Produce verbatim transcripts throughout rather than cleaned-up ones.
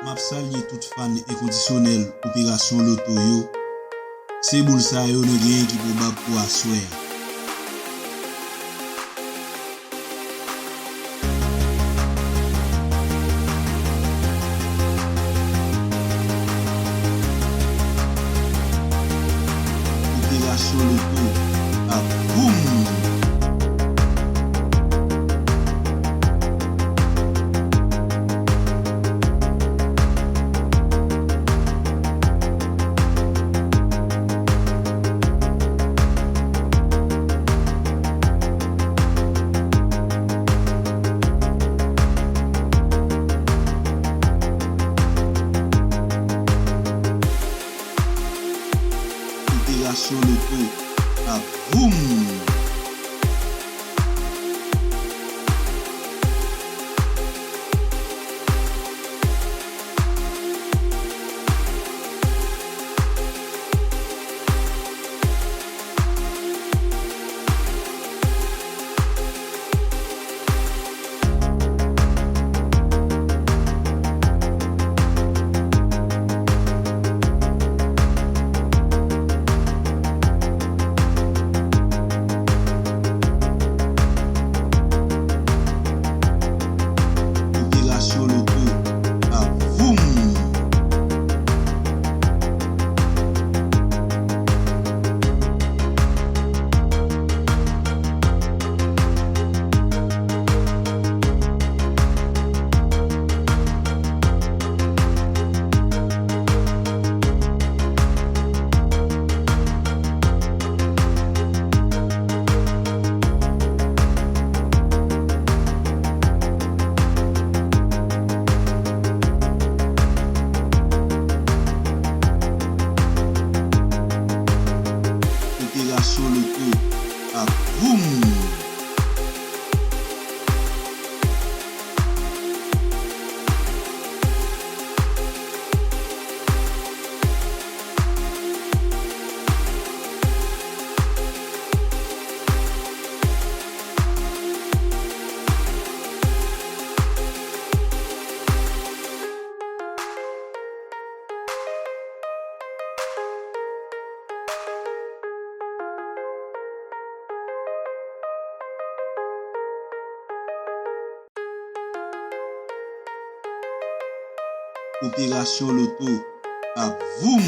M ap salye tout fan enkondisyonèl Operasyon Loto yo. Se boul sa yo nou genyen ki pwobab pou aswè a. Operasyon Loto ap boum! Operasyon Loto ap boum! Operasyon Loto ap boum! Operasyon Loto ap boum! Operasyon Loto ap voum!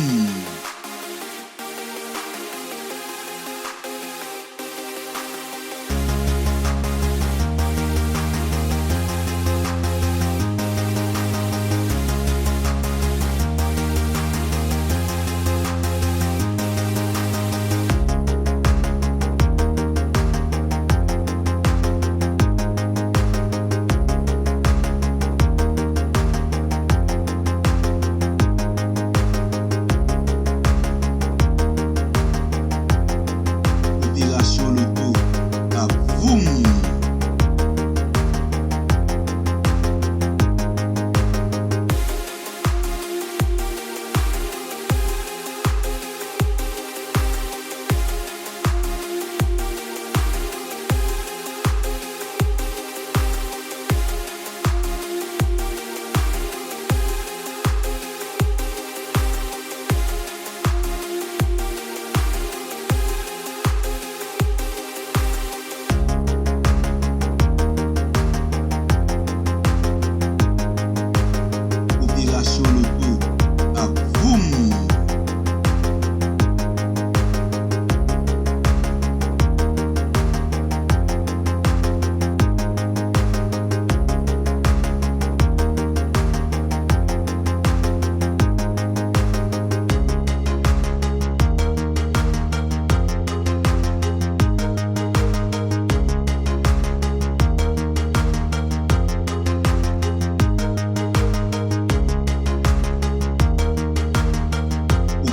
Operasyon Loto ap voum! Operasyon Loto ap voum!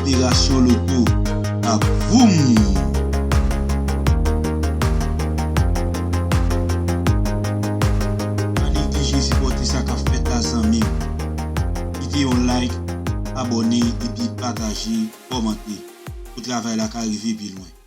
Operasyon Loto ap voum! Pa neglije sipòte sa k ap fèt la, zanmi m. Kite yon like, abòne, epi pataje, kòmante, pou travay la ka rive pi lwen.